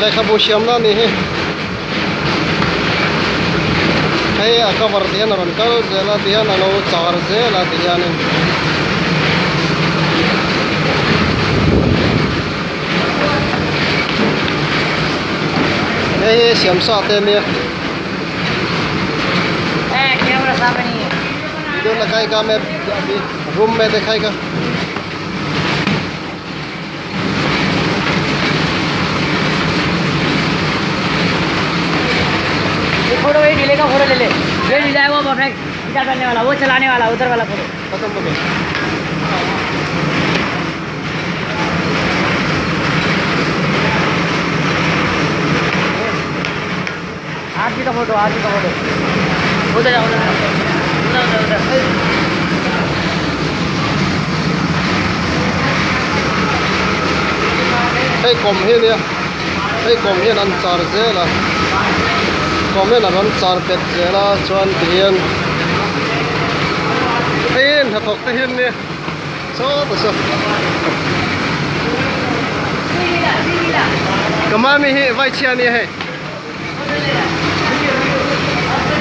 Lehkhabu siamna a nih hi. Hei a cover te hian a rawn kal zel a tihian a lo char zel a tihianin. Hei hi siam sa te ania. Video lakai ka me room me dekhai ka. ये फोटो वही ढीले का फोटो ले ले ये ढीला है वो परफेक्ट किताब डालने वाला वो चलाने वाला उधर वाला फोटो खत्म हो गया आरती का फोटो आरती का फोटो उधर जाओ उधर उधर उधर उधर Hei kawm hi ania hei kawm hian an char zel a kawm hian a rawn char bet zel a chuan tihian hei hnathawk te hian nia sawta saw ka mami hi vai chhia ania hei.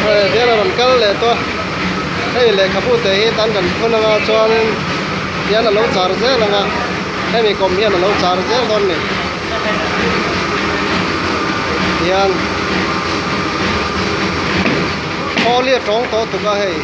Hei hian a rawn kal leh tawh a hei lehkhabu te hi tan kan phun anga chuanin hian a lo char zel ang a hemi kawm hian a lo char zel dawn a ni hian khawl hi a tawng tawh tuk a hei.